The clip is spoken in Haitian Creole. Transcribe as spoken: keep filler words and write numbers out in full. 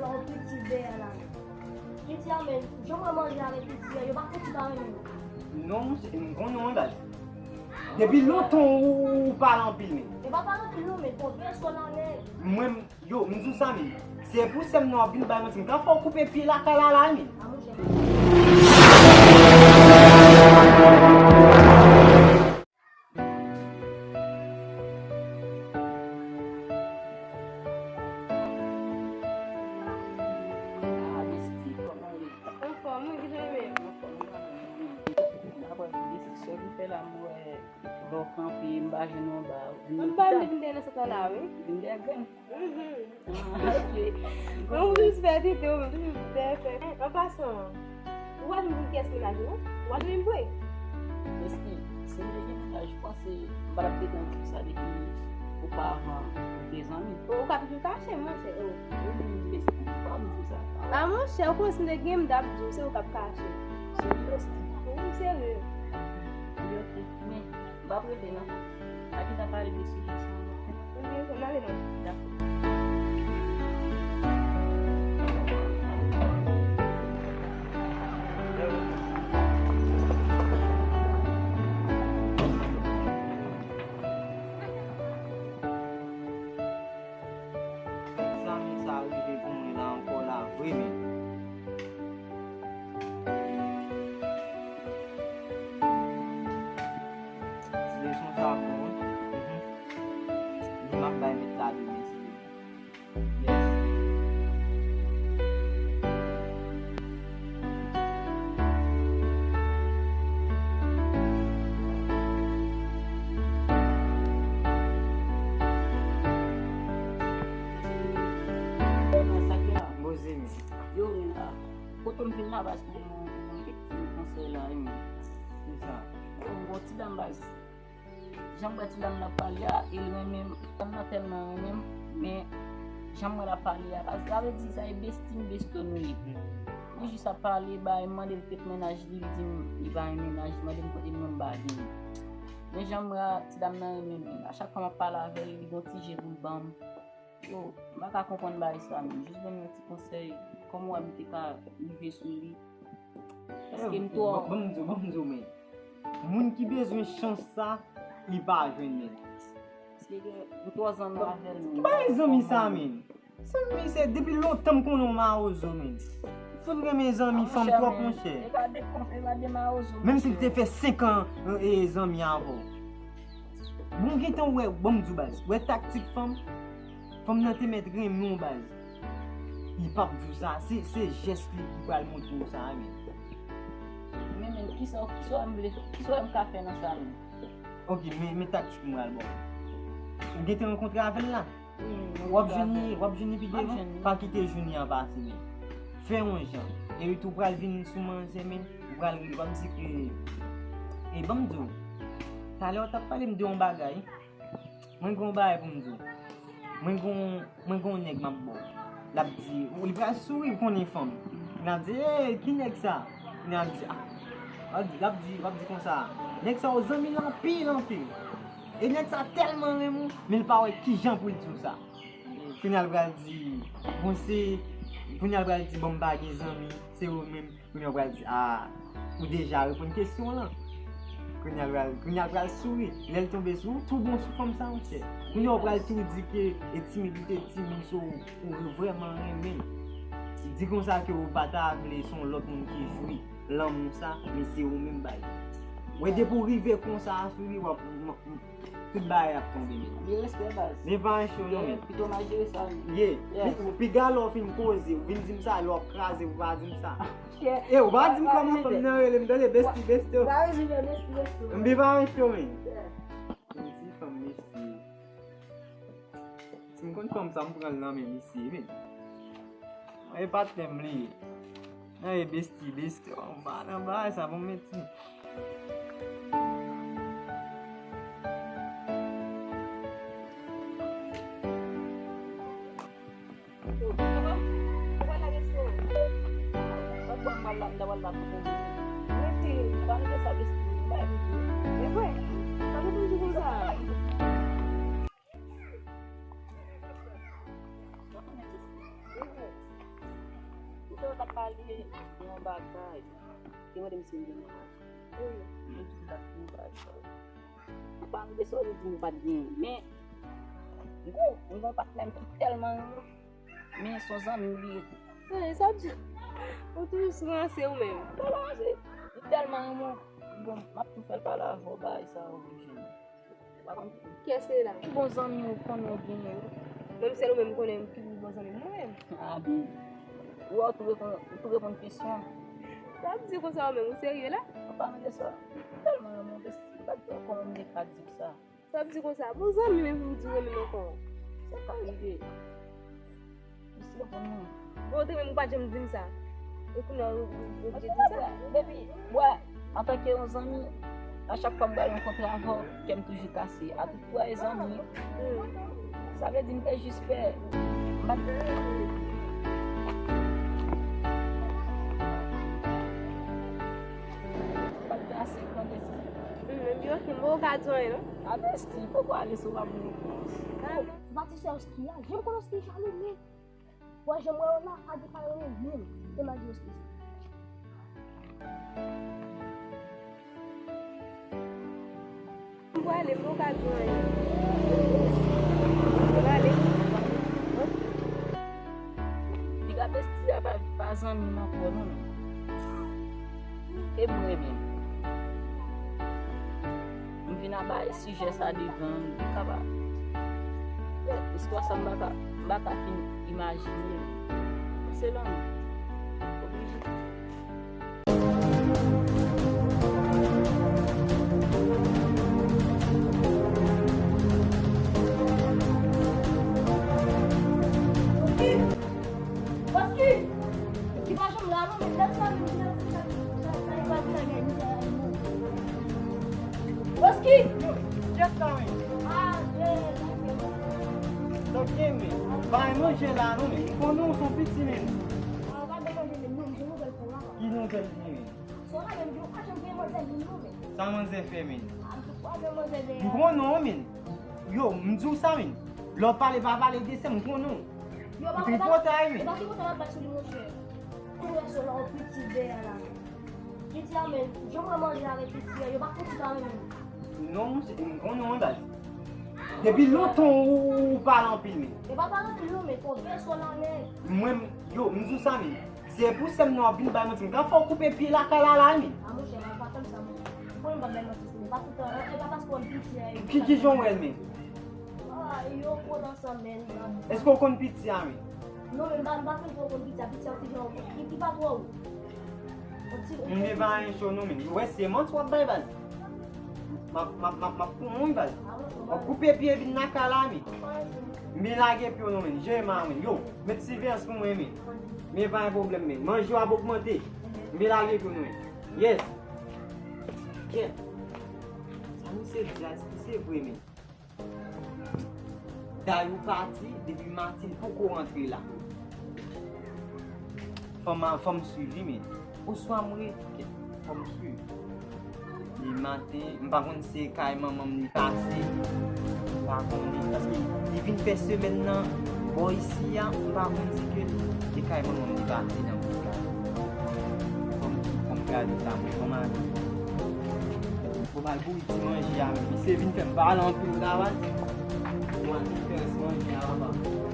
Yon piti bèyè la. Piti a, men, jan mwen manje avèk piti a, yo pa fouti pa renmen nou. Non, monchè, m konnen w, baz. Depi lontan ou, ou pale anpil, men. Yo pa pale anpil, non, men, bon, bèyè sou la, men. Mwen, yo, m di w sa, men. Se pou sè m nan w ap vin bay manti. M ka fè w koupe pye lakay la, la, men. A, monchè. Ah, besti, kòman w ye? Anfòm, wi, kijan w ye? Anfòm, wi. Apre, besti, sèl m fè la, m wè lè w kanpe, m pa jwenn w anba. M pa vin dèyè nan sant la, wi. Vin dèyè grenn. Mhm. Ah, ok. Mwen, ou jis fè tete, ou jis fè, fè. An pasan, ou pa jwenn kiyès menaj ou, non? Ou pa jwenn vre? Besti, si m te gen menaj, ou panse m pa t ap gentan di w sa depi oparavan, nou te zanmi? Ou ka toujou kache, monchè. Oh. Wi, besti, ou pa m di w sa. Ah, monchè, ou konnen si m te gen, m t ap di w, se ou k ap kache. Serye, besti? Wi, m serye. Wi, ok. Men, m p ap rele, non. A ki sa pale de sou li sa? Mwen ale non. Dakò. Zanmi sa rive pou mwen la ankò la vre, men. Ti leson sa bon, wi. Mhm. Li m ap bay mèt la demen, si Dye vle. Yes. Poze men. Yo, men, ah, kote m vin la, baz, pou mwen, mwen, mwen, mwen konsèy la, wi, men. Kisa? Yo, m gon ti dam, baz. Jan m wè ti dam nan pale a, e l renmen m. Ti dam nan tèlman renmen m, men jan m wè l ap pale a, baz, sa vle di sa e besti m, besto nou ye. Li jis ap pale, bay, m mande l kèk mennaj li, li di m li pa gen mennaj, li mande m kote m ye, m pa gen. Men jan m wè a, ti dam nan renmen m, men a chak fwa m ap pale avè l, li gon ti je pou l ban m. Yo, m pa ka konprann bagay sa, men jis ban m yon ti konsèy, kòman w wè m te ka rive sou li? Paske m twò... Ban m di w, ban m di w, men moun ki bezwen chans sa, li pa jwenn, men. Paske m twò zanmi avè l, men. Ki bagay zanmi sa, men? Zanmi, se depi lontan m konnen w mawozo, men. Fout renmen zanmi fanm twòp, monchè. E pa de konf, e pa de mawozo, menm si l te fè senk an, e, zanmi avè w. Bon, gentan wè, ban m di w, baz. Wè taktik fanm? Fanm nan te mèt renmen w, baz. Li p ap di w sa. Se, se jès li ki pral montre w sa, men. Men, men, kisa, kisa w wè m vle, kisa w wè m ka fè nan sa, men? Ok, men, men taktik m pral ba w. Ou gentan rankontre avè l la? W ap jwenn li, w ap jwenn li pi devan. Pa kite jounen an pase, men. Fè yon jan. Epi tou, ou pral vin sou manzè, men. Ou pral ri, w ap di ke, e ban m di w, talè w t ap pale m de yon bagay. Mwen gen yon bagay pou m di w. Mwen gen yon, mwen gen yon nèg m ap ba w. L ap di, li pral souri, ou konnen fanm. L ap di, "Ey, ki nèg sa?" L ap di, ah. L ap di, l ap di, l ap di konsa, "Nèg sa, w zanmi l anpil, anpil. E nèg sa tèlman renmen w, men l pa wè kijan pou l di w sa." Kounye a l pral di, "Bon, se," kounye a l pral di, "Bon, m pa gen zanmi, se ou menm." Kounye a w pral di, "Ah, ou deja reponn kesyon w lan." Kounye a l pral, kounye a l pral souri. Lè l tonbe sou ou, tou bon sou fanm sa, monchè. Kounye a w pral tou di ke e timid ou te timid, so ou, ou vrèman renmen l. Di konsa ke ou pa ta vle se yon lòt moun ki jwi lanmou sa, men se ou menm bay. Wè, depi w rive konsa sou li, w ap, m, m, tout bagay ap tonbe, men. Gen respè, baz. Men pa yon cho, non, men. Pito mal jere sa, men. Ye. Pi, pi galè w fin koze, ou vin di m sa, lè w ap kraze, ou pa di m sa. E, ou pa di m kòman fanm nan rele m, tande, besti, besti. M pi pa yon cho, men. Yon ti fanm, mesye. Si m konn fanm sa, m pran l nan men misye, men. E patnè m li ye. Nan e besti, besti. Anba, nan bagay sa, bon, meti. Yo t ap pale de yon bagay. Te mande m si m gen mennaj. Wi. Mwen di l pa t gen bagay sa yo. Mwen pa rive sa w di m pa t gen. Men, m gon, m gon patnè m ki tèlman renmen. Men se yon zanmi m li ye tou. Hey, sa w di? Ou toujou sou ranse ou menm. Pa ranse. Li tèlman renmen w. Bon, m ap tou fè l pale avè w bagay sa yo, wi, jeni. Kiyès se la? Pi bon zanmi ou konnen ou genyen yo. Menm sèl ou menm konnen ki pi bon zanmi m mwen menm. Ah bon. Ou wè, ou tou reponn, ou tou reponn kesyon an. Sa w ap di konsa ou menm, ou serye la? An palan de sa, tèlman renmen w, besti, m pa t di w kòman m te ka di w sa. Sa w ap di konsa? Bon zanmi menm pou w di w renmen m ankò. Sa ka rive. Misye konn mwen. Bon, ou te menm ou pa t janm di m sa. E kounye a ou, ou, ou oblije di m sa? Depi, wè, antanke yon zanmi, a chak fwa m pral rankontre avè w, kè m toujou kase. A tout pwa e zanmi. Hmm. Sa vle di m te jis pè. M pa t, m pa t kase pran desi. Hmm, epi ok, m poko ka di w anyen non. A besti, poko ale sou w ap mwen. Ah non. Batistè Oski a, jan m konn Oski jalou men. Wè, jan m wè yo la, a di pa yo renmen m. Imajine Oski. M prale, m poko ka di w anyen. M prale. Piga besti a pa, pa zanmi m ankò non. E mwen menm. M vin aba sijè sa devan, m ka pa. Istwa sa m pa ka, m pa ka fin imajine. Se lanmou. Oblije. Paske li pa janm la non, men lè sa menm, lè sa, sa, sa, li pa vin la, gade, li pa la, li mouri. Oski! Kiyès sa, wi? Ah, eh, sa k gen, men? Bay manje la, non, men. M konnen w se yon piti, men. Ah, ou pa gen manje, men, non, m gen nouvèl pou w la. Ki nouvèl, men? Sa w la menm, ou pa janm gen manzè vin non, men. Sa manzè fè, men? Ah, m pa gen manzè vin. M konnen w, men. Yo, m di w sa, men. Lè w pale, pa pale de sè, m konnen w. Yo, ou tripotay, men. Yo, pa tripotay, m ap bat sou li, monchè. Kou wè sou la, yon piti vè la. Piti a, men, jan mwen manje avèk piti a, yo pa fouti pa renmen m. Non, monchè, m konnen w, baz. Depi lontan ou, ou pale anpil, men. Yo pa pale anpil, non, men, fò vè sou la, men. Mwen, yo, m di w sa, men. Se pou sè m nan w ap vin bay manti. M ka fè w koupe pye lakay la, la, men. A, monchè, m pa tann sa, monchè. Ou konnen m p ap bay manti, men pa toutan, e pa paske w wè m piti a, e. Ki, ki jan w wè l, men? Ah, yo pran ansanm, men. Èske w konn piti a, men? Non, men m pa, m pa konn twò konn piti a. Piti a, ti jan, li, li pa twò wo. M gen pa anyen cho, non, men. Ou wè, se manti w ap bay, baz. M ap, m ap, m ap, m ap pran w, wi, baz. W ap koupe pye vin lakay la, men. M vin lage pye w, non, men. Jere m a, men. Yo, met siveyans pou mwen, men. Men pa gen pwoblèm, men. Manje w ap ogmante. M vin lage pye w, non, men. Yes. Kèt. Sa misye di a, èske se vre, men? Dayou pati, depi maten, l poko rantre la. Fò m, fò m swiv li, men. Oswa m rete, fò m swiv. Li maten, m pa konn si se kay manman m li pase. M pa konnen, paske li vin fè semèn nan bò isi a, m pa konn si ke se kay manman m li pase nan bout la. Fò m, fò m gade sa, mwen, fò m ale. Bon, m al pouri ti manje a, men misye vin fè m pale anpil la, baz. Bon, al vin fè rès manje a, papa.